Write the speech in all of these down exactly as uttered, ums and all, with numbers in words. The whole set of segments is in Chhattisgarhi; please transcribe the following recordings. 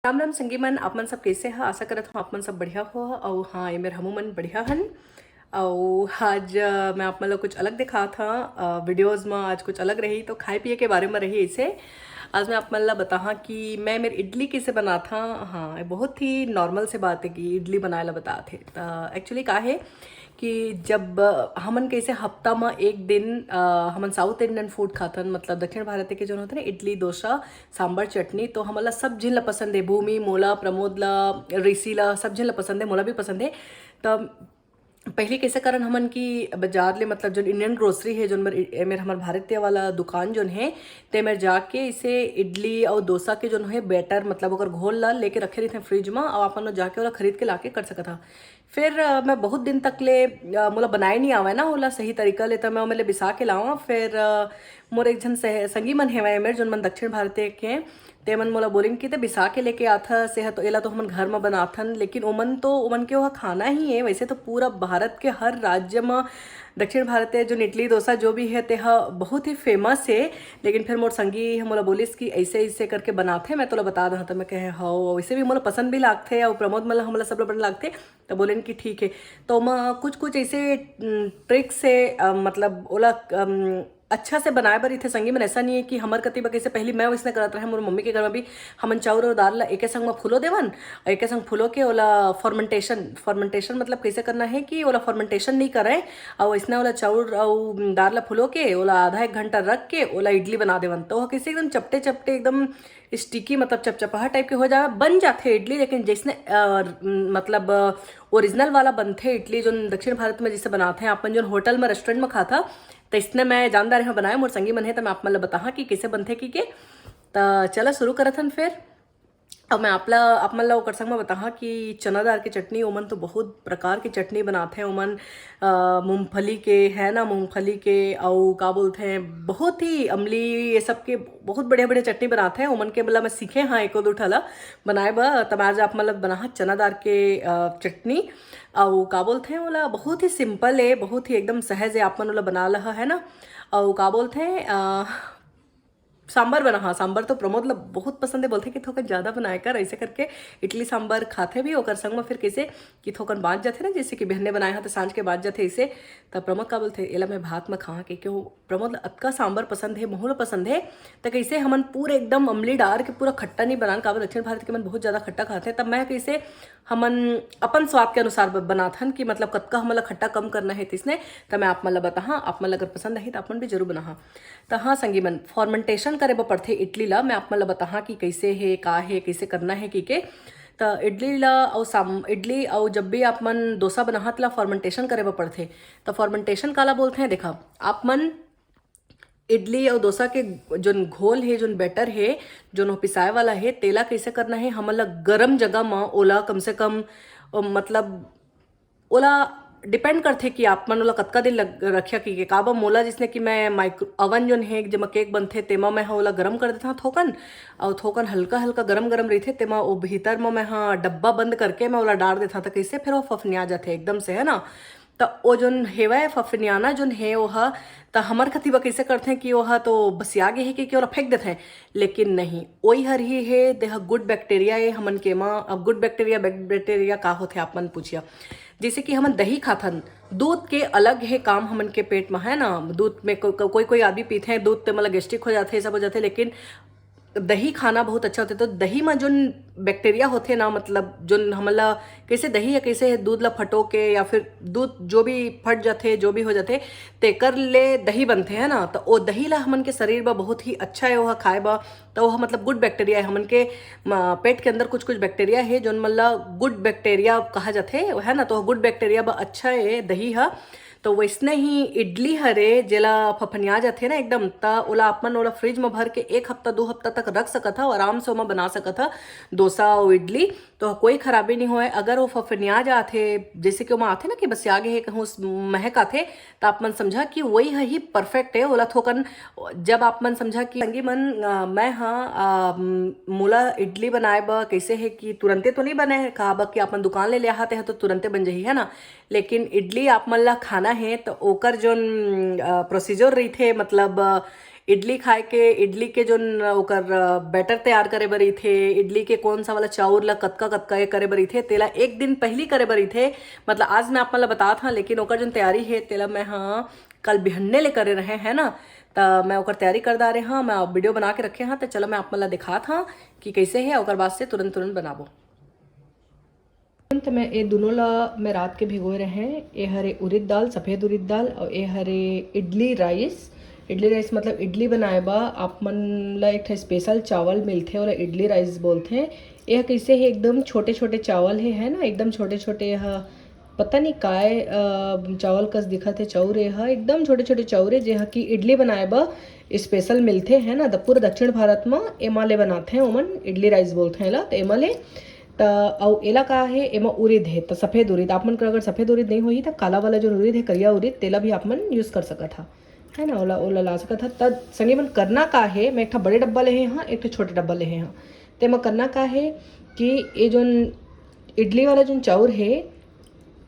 राम राम संगी मन, आप मन सब कैसे ह? आशा करत हूँ आप मन सब बढ़िया हो। अउ हाँ, एमेर हमू मन बढ़िया हन। अउ आज अ, मैं आप मन ला कुछ अलग दिखात हूँ। वीडियोज़ में आज कुछ अलग रही, तो खाए पिए के बारे में रही। ऐसे आज मैं आप मन ला बताहा कि मैं मेर इडली कैसे बनात हूँ। हाँ, ये बहुत ही नॉर्मल से बात है कि इडली बनाए ला बतात हे। तो एक्चुअली का है कि जब अ, हमन कैसे हफ्ता में एक दिन अ, हमन साउथ इंडियन फूड खाथन, मतलब दक्षिण भारत के जो होथे ना, इडली, डोसा, सांबर, चटनी, तो हमन ला सब झिन ला पसंद है। भूमि, मोला, प्रमोद ला, ऋषि ला, सब झिन ला पसंद है, मोला भी पसंद है। तो पहले कैसे करन हमन कि बाजार ले, मतलब जो इंडियन ग्रोसरी है, जो मेर, मेर हमर भारतीय वाला दुकान जो है, ते मेर जाके इसे इडली और डोसा के जो है बैटर, मतलब ओकर घोल ला लेके रखे रहिथे फ्रिज में, और अपन जाके ओला खरीद के लाके कर सकत हा। फिर अ, मैं बहुत दिन तक ले अ, मोला बनाए नहीं आवे ना ओला सही तरीका ले, तो मैं ओमे ले बिसा के लावा। फिर अ, मोर एक झन सह- संगी मन हेवय मेर, जोन मन दक्षिण भारतीय के, ते मन मोला बोलिन कि ते बिसा के लेके आथा से ह, तो एला तो हमन घर म बनाथन, लेकिन ओमन तो, ओमन के ओह खाना ही है। वैसे तो पूरा भारत के हर राज्य म दक्षिण भारतीय जो इडली डोसा जो भी है, ते ह बहुत ही फेमस है। लेकिन फिर मोर संगी ह मोला बोलिस कि ऐसे ऐसे करके बनाथे, मैं तोला बता दहा। तो मैं कहे, "हव, वैसे भी मोला पसंद भी लागथे, और प्रमोद मन ला, हमला सब ला बड़ लागथे।" तो बोलेन कि ठीक है। तो ओमा कुछ कुछ ऐसे ट्रिक्स है, अ, मतलब ओला अम, अच्छा से बनाए बर रहिथे संगी मन। ऐसा नहीं है कि हमर कति बर, कैसे पहली मैं वैसने करत रहे, मोर मम्मी के घर में भी हमन चाउर और दाल ला एके संग में फुलो देवन, और एके संग फुलो के ओला फर्मेंटेशन, फर्मेंटेशन मतलब कैसे करना है कि ओला फर्मेंटेशन नहीं करे, और वैसने ओला चाउर और दाल ला फुलो के ओला आधा एक घंटा रख के ओला इडली बना देवन। तो ओह कैसे एकदम चपटे चपटे, एकदम स्टिकी, मतलब चपचपाहा टाइप के हो जावे, बन जाथे इडली। लेकिन जैसने अ, मतलब ओरिजिनल वाला बनथे इडली, जो दक्षिण भारत में जैसे बनाथे, अपन जो होटल में, रेस्टोरेंट में खाता, तो इसने मैं जानदार यहाँ बनाया, मोर संगी मन है, तो मैं आप मन ला बताहा कि कैसे बनथे की के। तो चला शुरू करत हन फिर। अब मैं आप ला, आप मन ला ओकर संग में बताहा कि चना दार के चटनी, ओमन तो बहुत प्रकार के चटनी बनाथे ओमन। अ, मूंगफली के, है ना, मूंगफली के, अउ का बोलथे, बहुत ही अमली, ये सब के बहुत बढ़िया बढ़िया चटनी बनाथे ओमन के। मतलब मैं सीखे हाँ एको दो ठा ला बनाए बर, तब आज आप मन ला बनाहा चना दार के अ, चटनी। अउ का बोलथे ओला, बहुत ही सिंपल है, बहुत ही एकदम सहज है, आप मन ओला बना लहा, है ना। अउ का बोलथे अ, सांबर बना, हाँ, सांबर तो प्रमोद ला बहुत पसंद है, बोलथे कि थोकन ज्यादा बनाए कर, ऐसे करके इडली सांबर खाथे भी ओकर संग में। फिर कैसे कि थोकन बाँच जाथे ना, जैसे कि बिहने बनाए हा तो सांझ के बाँच जाथे, ऐसे। तब प्रमोद का बोलथे, "एला मैं भात में खाहा," के क्यों प्रमोद ला अतका सांबर पसंद है, महू ला पसंद है। त कैसे हमन पूरे एकदम अमली डार के पूरा खट्टा नहीं बनान, काबर दक्षिण भारत के मन बहुत ज्यादा खट्टा खाथे। तब मैं कैसे हमन अपन स्वाद के अनुसार ब-, बनाथन कि मतलब कतका हमन ला खट्टा कम करना है, तिसने। त मैं आप मन ला बताहा, आप मन ला अगर पसंद आही त आप मन भी जरूर बनाहा। त हाँ संगी मन, फर्मेंटेशन करे बर पड़थे इडली ला। मैं आप मन ला बताहा कि कैसे हे, का हे, कैसे करना है, की के। त इडली ला अउ साम-, इडली अउ जब भी आप मन डोसा बनाहा, तेला फर्मेंटेशन करे बर पड़थे। त फर्मेंटेशन काला बोलथे, देखा, आप मन इडली अउ डोसा के जोन घोल हे, जोन बैटर हे, जोन पिसाए वाला हे, तेला कैसे करना है, हमन ला गरम जगह म ओला कम से कम, अ, मतलब ओला डिपेंड करथे कि आप मन ओला कतका दिन लग, रखिया की के। काबर मोला जैसने कि मैं माइक्रो ओवन जोन हे, जेमा केक बनथे, तेमा मैं ह ओला गरम कर देथव थोकन, अउ थोकन हल्का हल्का गरम गरम रहिथे, तेमा ओ भीतर म मैं ह डब्बा बंद करके मैं ओला डार देथव, त कैसे फिर वो फफनिया जाथे एकदम से, है ना। त ओ जोन हेवय फफनियाना जोन हे ओह, त हमर कति बर कैसे करथे कि ओह तो बसिया गे हे कि, कि ओला फेंक देथे, लेकिन नहीं, ओई हर ही हे, देह गुड बैक्टीरिया ए हमन के म। अब गुड बैक्टीरिया, बैड बैक्टीरिया का होथे आप मन पूछिया। जैसे कि हमन दही खाथन, दूध के अलग हे काम हमन के पेट म, है ना। दूध में को-, को-, कोई कोई आदमी पीथे दूध, ते मतलब गैस्ट्रिक हो जाथे, सब हो जाथे, लेकिन दही खाना बहुत अच्छा होथे। तो दही में जोन बैक्टीरिया होथे ना, मतलब जोन हमन ला, कैसे दही या कैसे दूध ला फटो के या फिर दूध जो भी फट जाथे, जो भी हो जाथे, तेकर ले दही बनथे, है ना। तो ओ दही ला हमन के शरीर बर बहुत ही अच्छा है, ओह खाए बर। तो ओह मतलब गुड बैक्टीरिया है हमन के म, पेट के अंदर कुछ कुछ बैक्टीरिया है, जोन मन ला गुड बैक्टीरिया कहा जाथे, है ना। तो गुड बैक्टीरिया बर अच्छा है दही ह। तो वैसने ही इडली हरे, जेला फफनिया जाथे ना एकदम, त ओला आप मन ओला फ्रिज म भर के एक हफ्ता, दो हफ्ता तक रख सकत हव, आराम से ओमा बना सकत हव डोसा अउ इडली। तो कोई खराबी नहीं होय। अगर वो फफनिया जाथे, जैसे कि ओमा आथे ना कि बसिया गे हे, कहूँ स-, महक आथे, त आप मन समझा कि वही ह ही परफेक्ट है। ओला थोकन, जब आप मन समझा कि संगी मन, अ, मैं ह, अ, म-, मोला इडली बनाए बर कैसे है कि तुरंते तो नहीं बने है, काबर कि आप मन दुकान ले ले आहा, ते ह तो तुरंते बन जाही, है ना। लेकिन इडली आप मन ला खाना है, तो ओकर जोन, अ, प्रोसीजर रहिथे, मतलब, अ, इडली खाए के, इडली के जोन ओकर बैटर तैयार करे बर रहिथे, इडली के कौन सा वाला चाउर ला कतका कतका ये करे बर रहिथे, तेला एक दिन पहिली करे बर रहिथे। मतलब आज मैं आप मन ला बतात हँव, लेकिन ओकर जोन तैयारी हे तेला मैं ह कल बिहन्ने ले करे रहे, है ना। त मैं ओकर तैयारी कर डारे हँव, मैं वीडियो बना के रखे हँव। त चलो मैं आप मन ला दिखात हँव कि कैसे हे, ओकर बाद से तुरंत तुरंत बनाबो। त मैं ए दुनों ला मैं रात के भिगोए रहे। ए हरे उरिद दाल, सफेद उरिद दाल, और ए हरे इडली राइस। इडली राइस मतलब इडली बनाए बा आप मन ला एक ठा स्पेशल चावल मिलथे, ओला इडली राइस बोलथे। ए ह कैसे हे, एकदम छोटे छोटे चावल हे, है ना, एकदम छोटे छोटे। ए ह पता नहीं काय अ, चावल कस दिखत हे, चाउर ए ह एकदम छोटे छोटे चाउर हे, जे ह कि इडली बनाए बर स्पेशल मिलथे, है ना। द पूरा दक्षिण भारत म एमा ले बनाथे ओमन, इडली राइस बोलथे एला। त एमा ले त अउ एला का हे, एमा उरिद हे, त सफेद उरिद। आप मन कर अगर सफेद उरिद नहीं होही त काला वाला जो उरिद हे, करिया उरिद, तेला भी आप मन यूज कर सकत हा, है ना, ओला ओला ला सकत हा। त संगी मन करना का हे, मैं एक ठा बड़े डब्बा लेहे हाँ, एक ठा छोटे डब्बा लेहे हाँ। तेमा करना का हे कि ये जोन इडली वाला जोन चाउर हे,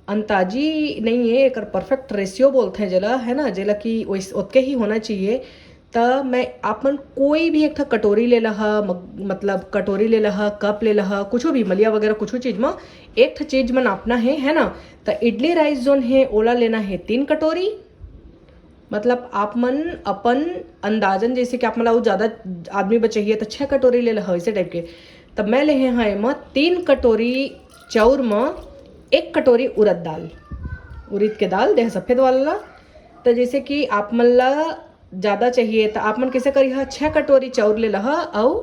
अंताजी नहीं है, एकर परफेक्ट रेशियो बोलते हैं जेला, है ना, जेला कि वैस-, ओतके ही होना चाहिए। त मैं आप मन कोई भी एक ठा कटोरी ले लहा, मग-, मतलब कटोरी ले लहा, कप ले लहा, कुछ भी मलिया वगैरह कुछ चीज में एक ठा चीज में नापना है, है ना। त इडली राइस जोन है ओला लेना है तीन कटोरी, मतलब आप मन अपन अंदाजन, जैसे कि आप मन ला अउ ज्यादा आदमी बर चाहिए त छः कटोरी ले लहा, ऐसे टाइप के। तब मैं लेहे हाँ एमा तीन कटोरी चाउर म एक कटोरी उरद दाल, उरिद के दाल देह सफेद वाला ला। त जैसे कि आप मन ला ज्यादा चाहिए त आप मन कैसे करिहा, छः कटोरी चाउर ले लहा अउ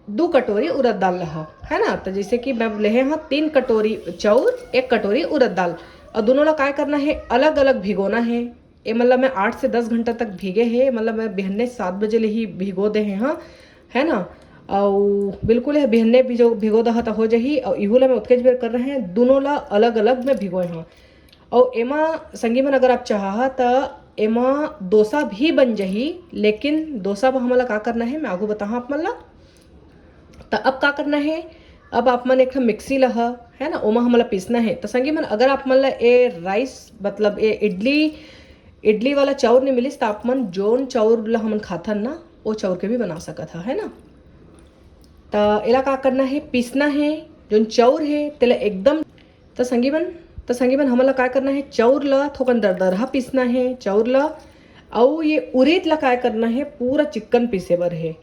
दू कटोरी उरद दाल लहा, है ना। त जैसे कि मैं लेहे हाँ तीन कटोरी चाउर, एक कटोरी उरद दाल, अउ दोनों ला काय करना है, अलग अलग भिगोना है। ए मतलब मैं आठ से दस घंटा तक भीगे हे, मतलब मैं बिहन्ने सात बजे ले ही भिगो दे हे हाँ, है ना। अउ बिल्कुल ये बिहन्ने भिजो भिगो दहा त हो जही। अउ इहू ला मैं उतकेच बेर कर रहे हैं, दोनों ला अलग अलग मैं भिगोए हाँ। अउ एमा संगी मन अगर आप चाहा त एमा डोसा भी बन जही, लेकिन डोसा बर हमन ला का करना है मैं आगू बताहा आप मन ला। त अब का करना है, अब आप मन एक ठा मिक्सी लहा, है ना, ओमा हमन ला पीसना है। त संगी मन अगर आप मन ला ए राइस मतलब ए इडली, इडली वाला चाउर नहीं मिलिस त आप मन जोन चाउर ला हमन खाथन ना, ओ चाउर के भी बना सकत हा, है ना। त एला का करना है, पीसना है। जोन चाउर है तेला एकदम, त संगी मन, त संगी मन हमन ला का करना है, चाउर ला थोकन दरदरहा पीसना है चाउर ला। अउ ये उरीद ला का करना है, पूरा चिक्कन पीसे बर है।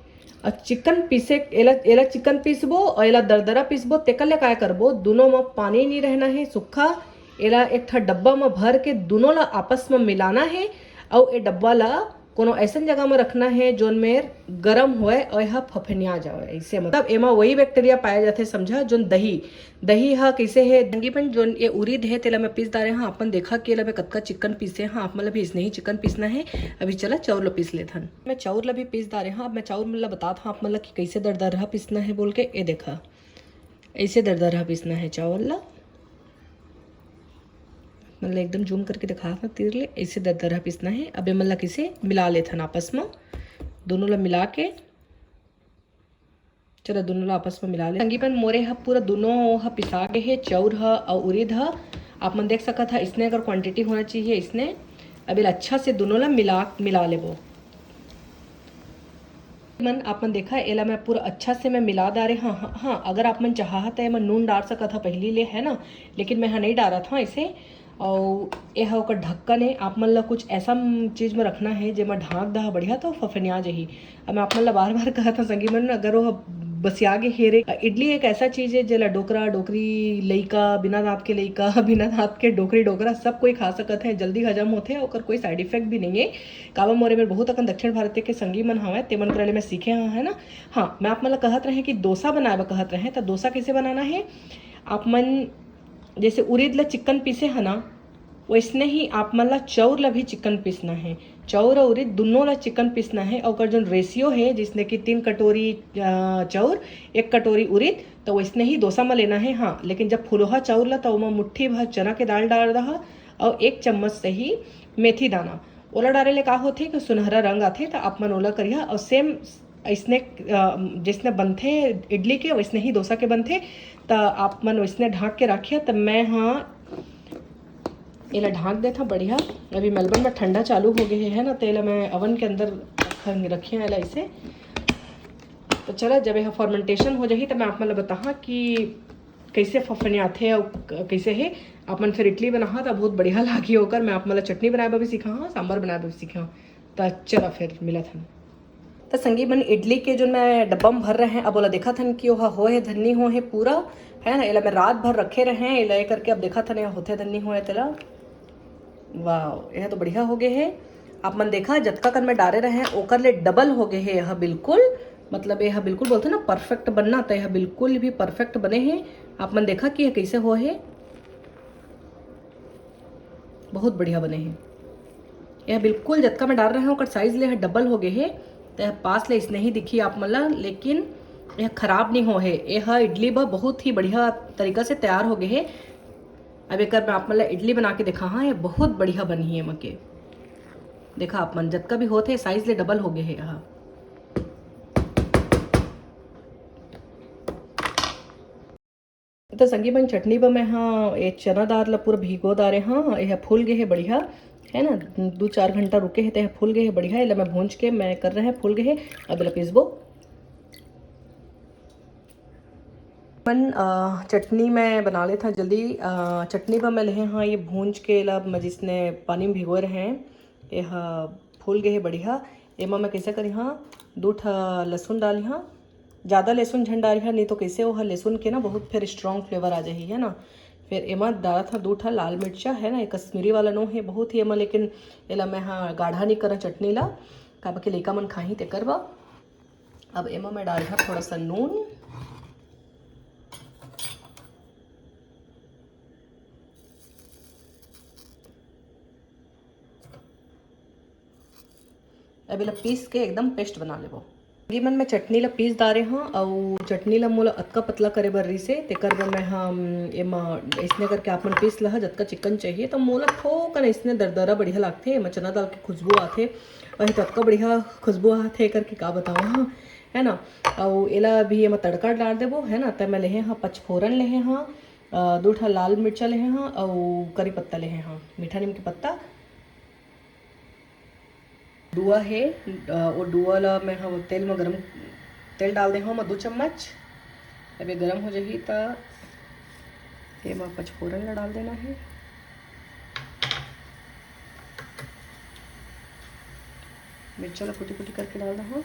अउ चिक्कन पीसे, एला एला चिक्कन पीसबो अउ एला दरदरा पीसबो, तेकर ले का करबो, दोनों म पानी नहीं रहना है, सूखा। एला एक ठा डब्बा म भर के दोनों ला आपस म मिलाना है। अउ ए डब्बा ला कोनो ऐसन जगह म रखना है जोन में गरम होए अउ एहा फफनिया जाए। ऐसे मतलब एमा वही बैक्टीरिया पाया जाथे, समझा, जोन दही, दही ह कैसे है, दही बन जोन ये उरीद है तेला मैं पीस डारे हाँ। अपन देखा कि एला मैं कतका चिक्कन पीसे हाँ, आप मन ला भी इसने ही चिक्कन पीसना है। अभी चला चाउर ला पीस लेथन। मैं चाउर ला भी पीस डारे हाँ। अब मैं चाउर मन ला बतात हाँ आप मन ला कि कैसे दरदरहा पीसना है बोल के। ए देखा, ऐसे दरदरहा पीसना है चावल ला। मतलब एकदम जूम करके दिखा था तीर ले, ऐसे दरदरहा पीसना है। अब एमन ला कैसे मिला लेथन आपस में, दोनों ला मिला के। चलो दोनों ला आपस में मिला ले। संगी मन मोरे ह पूरा दोनों ह पिसा के है, चाउर ह अउ उरीद ह। आप मन देख सकत ह इसने अगर क्वांटिटी होना चाहिए इसने। अब एला अच्छा से दोनों ला मिला मिला लेबो। मन आप मन देखा, एला मैं पूरा अच्छा से मैं मिला डारे हाँ। हाँ, हाँ, अगर आप मन चाहा त एमा नून डार सकत हा पहली ले, है ना, लेकिन मैं हा नहीं डारत हाँ इसे। अउ ए हा ओकर ढक्कन है, आप मन ला कुछ ऐसा चीज में रखना है जेमा ढांक दहा बढ़िया, तो फफनिया जही। अब मैं आप मन ला बार बार कहत हाँ संगी मन, अगर वो बसिया गे हेरे, इडली एक ऐसा चीज है जेला डोकरा डोकरी, लइका, बिना दांत के लइका, बिना दांत के डोकरी डोकरा, सब कोई खा सकत है, जल्दी हजम होथे, ओकर कोई साइड इफेक्ट भी नहीं है। काबर मोरे मेर बहुत अकन दक्षिण भारत के संगी मन हवय, ते मन करा ले मैं सीखे हंव, है ना। हाँ, मैं आप मन ला कहत रहे कि डोसा बनाए बर कहत रहे, त डोसा कैसे बनाना है? आप मन जैसे उरीद ला चिक्कन पीसे है ना, वैसने ही आप मन ला चाउर ला भी चिक्कन पीसना है। चाउर और उरीद दोनों ला चिक्कन पीसना है। ओकर जोन रेशियो है, जिसने कि तीन कटोरी अ, चाउर, एक कटोरी उरीद, तो वैसने ही डोसा में लेना है। हाँ, लेकिन जब फुलोहा चाउर ला, तो ओमा मुट्ठी भर चना के दाल डाल दहा और एक चम्मच से ही मेथी दाना। ओला डाले ले का होथे कि सुनहरा रंग आथे, त आप मन ओला करिहा। और सेम अइसने, अ, जइसने बनथे इडली के, वइसने ही डोसा के बनथे। त आप मन वइसने ढांक के राखिहा। त मैं हा एला ढांक देथव बढ़िया। अभी मेलबर्न में ठंडा चालू हो गए है ना, त एला मैं ओवन के अंदर रखे हैं ऐसे। तो चला, जब यह फर्मेंटेशन हो जाही, तब मैं आप मन ल बताहा कि कैसे फफनियाथे अउ क-, कैसे हे। आप मन फिर इडली बनाहा, त बहुत बढ़िया लागी ओकर। मैं आप मन ल चटनी बनाए बर भी सिखाहा, सांभर बनाए बर भी सिखाहा। त चला, फिर मिलत हन। त संगी मन, इडली के जो मैं डब्बा में भर रहे हैं, अब ओला देखत हन कि ओहा होए धन नइ होए पूरा, है ना। एला मैं रात भर रखे रहे हैं, एला ए करके अब देखत हन, एहा होथे धन नइ होए तेला। वाह, यह तो बढ़िया हो गए हे। आप मन देखा, जतका कन मैं डारे रहे हैं, ओकर ले डबल हो गए हे यह बिल्कुल। मतलब, यह बिल्कुल बोलथे ना, परफेक्ट बनना, तो यह बिल्कुल भी परफेक्ट बने हे। आप मन देखा कि यह कैसे हो हे, बहुत बढ़िया बने हे। यह बिल्कुल जतका मैं डार रहे हैं, ओकर साइज ले यह डबल हो गए हे। तो यह पास ले इसने ही दिखी आप मन ला, लेकिन यह खराब नहीं हो हे। यह इडली बर बहुत ही बढ़िया तरीका से तैयार हो गए हे। अब एकर मैं आप मन ला इडली बना के देखा, हाँ, ये बहुत बढ़िया बनी है एमा के। देखा आप मन, जतका भी होत हे, साइज ले डबल हो गए हे। हाँ, तो संगी मन, चटनी बर मैं, हाँ, ये चना दाल ला पूरा भिगो डारे, हाँ, ये फूल गए हे बढ़िया, है ना। दो चार घंटा रुके हे, तो ये फूल गए हे बढ़िया। एला मैं भूंज के मैं कर रहे हैं, फूल गए हे। अब एला पीसबो। मन, अ, चटनी मैं बना लेथंव जल्दी। अ, चटनी बर मैं लेहे हंव ये भूंज के, एला मैं जिसने पानी में भिगोए रहें, ये ह फूल गे हे बढ़िया। एमा मैं कइसे करिहां, दू ठा लहसुन डालिहां, ज़्यादा लहसुन झन डालिहां, नहीं तो कइसे ओह लहसुन के ना बहुत फिर strong flavour आ जाही, है ना। फिर एमा डालत हंव दू ठा लाल मिर्चा, है ना, ये कश्मीरी वाला नो हे बहुत ही एमा, लेकिन एला मैं ह गाढ़ा नहीं करंव चटनी ला, काबर के लइका मन खाही तेकर बर। अब एमा मैं डालहूँ थोड़ा सा नून। अब एला पीस के एकदम paste बना लेबो। ये मन मैं चटनी ला पीस डारे हंव, अउ चटनी ला मोला अतका पतला करे बर रिहिसे, तेकर बर मैं ह एमा अइसने करके आप मन पीस लहा, जतका चिकन चाहिए। तो मोला थोकन अइसने दरदरा बढ़िया लागथे, एमा चना दाल के खुशबू आथे, वही तो अतका बढ़िया खुशबू आथे करके का बतावं, हाँ, है ना। अउ एला अभी एमा तड़का डाल देबो, है ना। त मैं लेहे हंव पचफोरन लेहे हंव, अ, दू ठा लाल मिर्चा लेहे हंव अउ करी पत्ता लेहे हंव, मीठा नीम के पत्ता। दुआ हे, अ, ओ दुआ ला मैं ह तेल म गरम, तेल डाल दे हंव मैं दू चम्मच। अब ये गरम हो जाही त एमा पचफोरन ला डाल देना हे। मिर्चा ला कुटी कुटी करके डाल दहा।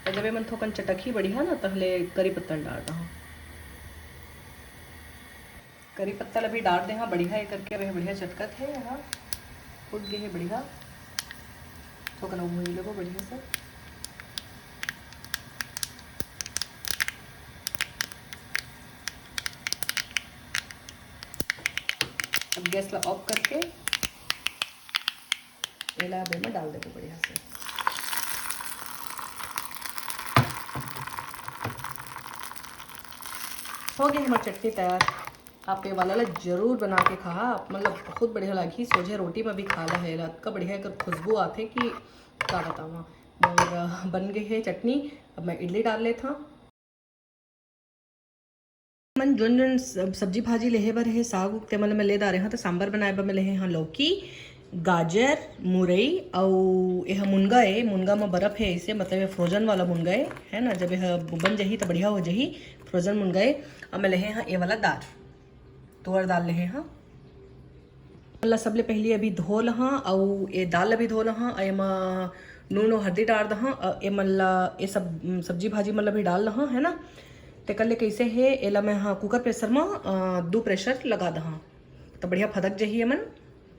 अउ जब एमन थोकन चटकही बढ़िया ना, तहले करी पत्ता डाल दहा। करी पत्ता ला भी डाल दे हा बढ़िया, ये करके अब बढ़िया चटकत हे। यहाँ फूट गे हे बढ़िया, थोकन भून लेबो बढ़िया से। अब गैस ला off करके एला अब एमा डाल देबो बढ़िया से। हो गे हमर चटनी तैयार। आप ये वाला ला जरूर बना के खा, आप मन ला बहुत बढ़िया लागही। सोझे रोटी में भी खा ला हे, अतका बढ़िया एकर खुशबू आथे कि का बतावं। मोर बन गे हे चटनी, अब मैं इडली डाल लेथंव। मन जोन जोन सब-, सब्जी भाजी लेहे बर हे, साग उग, ते मन ल मैं ले डारे हंव। त सांबर बनाए बर मैं लेहे हंव लौकी, गाजर, मुरई अउ एह मुनगा ए। मुनगा म बर्फ हे, अइसे मतलब ये frozen वाला मुनगा ए, है ना। जब एह बन जाही त बढ़िया हो जाही, frozen मुनगा ए। अब मैं लेहे हंव ये वाला दाल, तुअर दाल लेहे हंव। ला सबले पहिली अभी धो लहा अउ ये दाल ला भी धो लहा। एमा नून अउ हरदी डार दहा। अउ एमन ला, ये सब, उम, सब्जी भाजी मन ला भी डाल लहा, है ना। तेकर ले कइसे हे, एला मैं हा cooker pressure म, अ, दू pressure लगा दहा, त बढ़िया फदक जही एमन।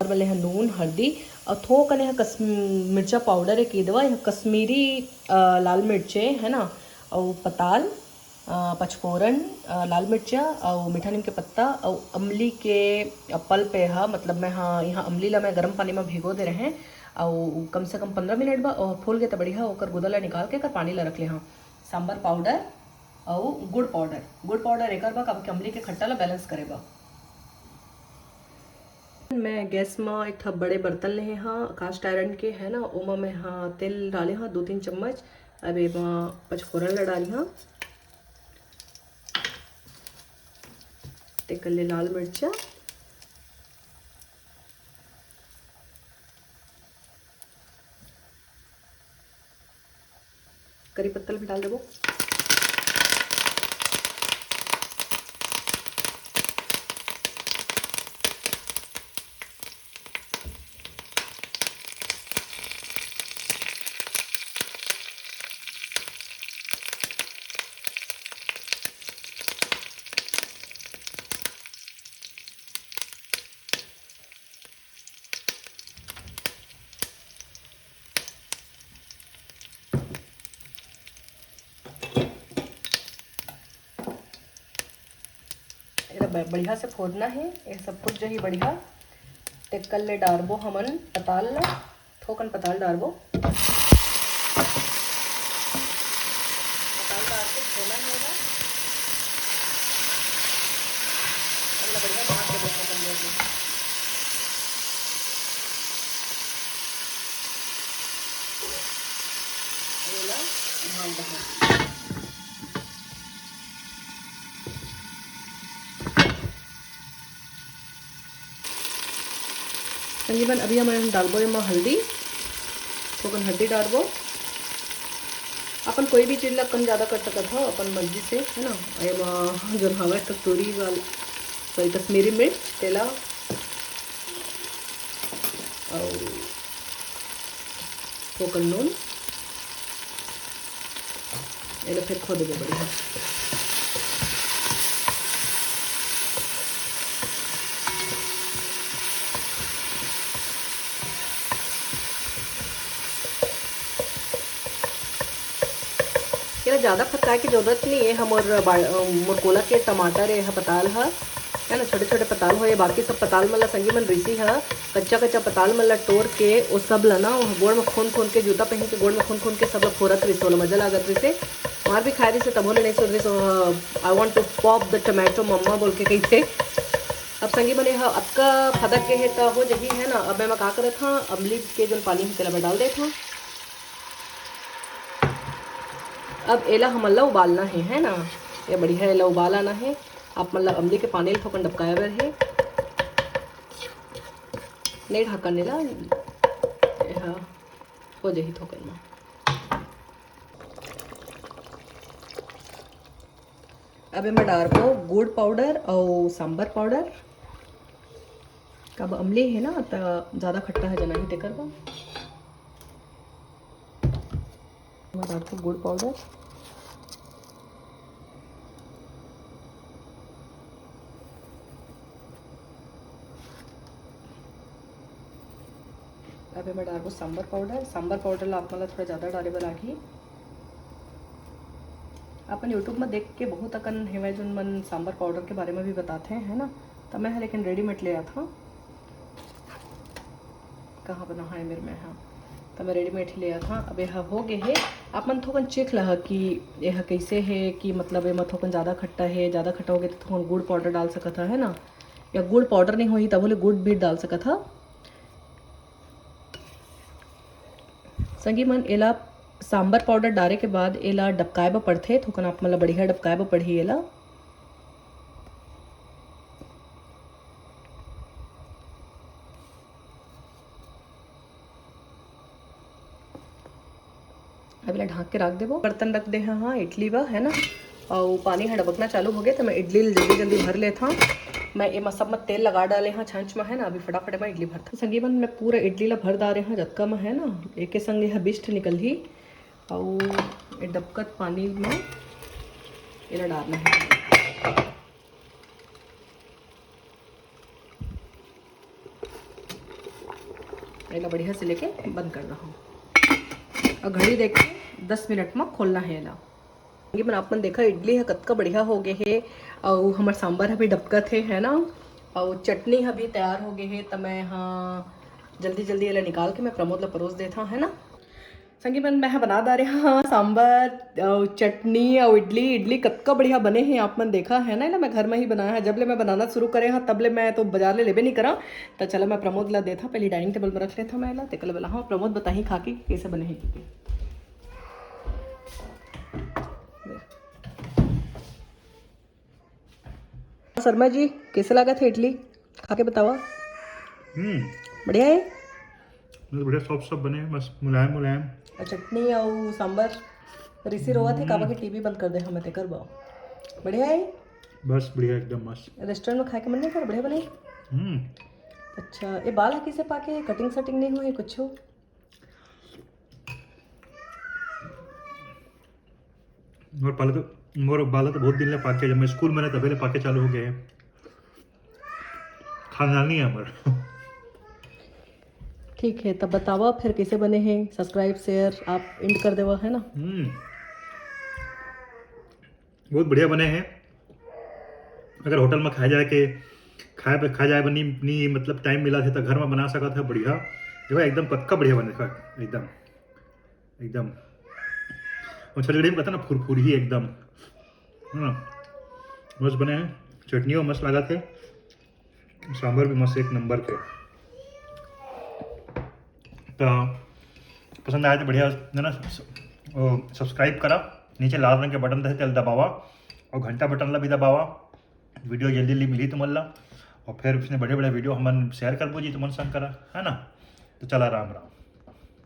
और वाले हा नून, हरदी अउ थोकन हा कस-, मिर्चा powder ए के देवा, यह कश्मीरी, अ, लाल मिर्चे, है ना, अउ पताल, अ, पचफोरन, अ, लाल मिर्चा अउ मीठा नीम के पत्ता अउ अमली के, अ, pulp ए हा, मतलब मैं हा, यहाँ अमली ला मैं गरम पानी में भिगो दे रहें अउ कम से कम पंद्रह मिनट बा, अउ फूल गे त बढ़िया, ओकर गुदा ला निकाल के एकर पानी ला रख ले हाँ। सांबर powder अउ गुड़ powder, गुड़ powder एकर बा, काबर कि अमली के खट्टा ला balance करे बा। मैं गैस म एक ठा बड़े बर्तन लेहे हाँ, cast iron के, है ना, ओमा मैं हा तेल डाले हाँ दो तीन चम्मच। अब एमा पचफोरन ला डाली हाँ, तेकर ले लाल मिर्चा, करी पत्ता ल भी डाल देबो। एला ब-, बढ़िया से फोरना हे, ये सब फूट जही बढ़िया। तेकर ले डारबो हमन पताल ला, थोकन पताल डारबो। पताल डार के फोरना हे एला। अब एला बढ़िया भांज देबो थोकन देर में। एला भांज देबो। संगी मन, अभी हमन डालबो एमा हल्दी, थोकन हल्दी डालबो। अपन कोई भी चीज ला कम ज्यादा कर सकत हो अपन मर्जी से, है ना। एमा जो हवे कस्तूरी वाला, सॉरी, कश्मीरी मिर्च, तेला अउ थोकन नून, एला फेर खो देबो बढ़िया। एला ज्यादा फतकाए के जरूरत नहीं है। हमर बा-, मोर कोला के टमाटर है, पताल ह, है ना, छोटे छोटे पताल होए, बाकी सब पताल मन ला संगी मन रिसी ह, कच्चा कच्चा पताल मन ला टोर के ओ सब ला ना गोड़ में खून खून के, जूता पहन के गोड़ में खून खून के सब ला फोरत रिसे, ओला मजा लागत रिसे। मार भी खाए रिसे, तभो ले नहीं सुन Rise. I want to pop the tomato, मम्मा बोल के कही थे। अब संगी मन, एहा अतका फदक के हे त हो जही, है ना। अब मैं का करत हाँ, अमली के जोन पानी हे तेला मैं डाल देत हाँ। अब एला हमन ला उबालना हे, है ना। ये बढ़िया, एला उबाल आना हे। आप मन ला अमली के पानी ल थोकन डबकाए बर हे। नहीं ढाकन एला, एहा हो जही थोकन मा। अब एमा डारबो गुड़ पाउडर अउ सांबर पाउडर। अब अमली हे ना, त ज्यादा खट्टा ह जना ही तेकर बर। एमा डारबो गुड़ पाउडर। अब एमा डारबो सांबर पाउडर। सांबर पाउडर ला आप मन ला थोड़ा ज्यादा डाले बर लागही। अपन YouTube में देख के बहुत अकन हेवय, जोन मन सांबर पाउडर के बारे में भी बताते हैं, है ना। त मैं ह लेकिन रेडीमेड ले आत हूँ। कहाँ बना है मेरे में, हाँ, त मैं रेडीमेड ही ले आत हूँ। अब यह हो गए हे, आप मन थोकन चेख लहा कि यह कैसे है, कि मतलब एमा थोकन ज्यादा खट्टा है, ज्यादा खट्टा हो गए तो थोकन गुड़ पाउडर डाल सकत हा, है ना, या गुड़ पाउडर नहीं होही तब ले गुड़ भी डाल सकत हा। संगी मन, एला सांबर पाउडर डारे के बाद एला डबकाए बर पड़थे। थोकन आप मन ला बढ़िया डबकाए बर पड़ही एला। अब एला ढांक के रख देबो। बर्तन रख दे हाँ, हाँ, इडली बर, है ना। अउ पानी ह डबकना चालू हो गए, तो मैं इडली ल जल्दी जल्दी भर लेत हूँ। मैं एमा सब में तेल लगा डाले हाँ, छांच में, है ना। अभी फटाफट में इडली भरता। संगी मन, मैं पूरा इडली ला भर डारे हाँ, जतका में, है ना, एके संग यह बिस्ट निकलही। अउ ये डबकत पानी में एला डारना है। एला बढ़िया से लेके बंद कर दहो। अउ घड़ी देख के दस मिनट में खोलना है एला। ये मन, आप मन देखा, इडली ह कतका बढ़िया हो गए हे, अउ हमर सांबर ह भी डबकत हे, है ना, अउ चटनी ह भी तैयार हो गए हे। त मैं, हाँ, जल्दी जल्दी एला निकाल के मैं प्रमोद ला परोस देत हूँ, है ना। संगी मन, मैं ह बना डारे हाँ सांबर अउ चटनी अउ इडली। इडली कतका बढ़िया बने हे, आप मन देखा है ना, एला मैं घर में ही बनाया है। जब ले मैं बनाना शुरू करे हाँ, तब ले मैं तो बाजार ले लेबे नहीं करा। त चला, मैं प्रमोद ला देथा, पहले डाइनिंग टेबल में रख लेथा मैं एला, तेकर ले बोला हाँ, प्रमोद बताही खा के कैसे बने हे। शर्मा जी, कैसे लागत हे इडली? खा के बतावा। हम्म। बढ़िया है? मतलब बढ़िया, सॉफ्ट सॉफ्ट बने, मस्त मुलायम मुलायम। और चटनी और सांबर? ऋषि रोवत हे, काबर के टीवी बंद कर दे हमें, तेकर बर। बढ़िया हे। बस बढ़िया, एकदम मस्त। रेस्टोरेंट में खाए के मन नहीं कर, बढ़िया बने। हम्म। अच्छा, ये बाल ह किसे पाके? कटिंग सटिंग नहीं हुई कुछ? मोर पाला तो मोर बाल तो बहुत दिन ले पाके, जब मैं स्कूल में रहे तबे ले पाके चालू हो गए हैं। खानदानी है हमारा। ठीक है, तब बतावा फिर कैसे बने हैं। सब्सक्राइब शेयर आप एंड कर देवा, है ना? हम्म। बहुत बढ़िया बने हैं। अगर होटल में खाए जाए के खाए पे खाए जाए बर नहीं, नहीं मतलब टाइम मिला थे तो घर में बना सकत है बढ़िया। देखो एकदम पक्का बढ़िया बने था एकदम एकदम। और छत्तीसगढ़ी में कहता ना फुरफुरी एकदम, है ना? मस्त बने हैं। चटनियो मस्त लगा थे, सांभर भी मस्त एक नंबर के। तो पसंद आए तो बढ़िया है ना, सब्सक्राइब करा। नीचे लाल रंग के बटन दे तेल दबावा और घंटा बटन ला भी दबावा। वीडियो जल्दी जल्दी मिली तुमन ला और फिर उसने बड़े बड़े वीडियो हमन शेयर करबो जी तुमन संग करा, है ना? तो चला राम राम।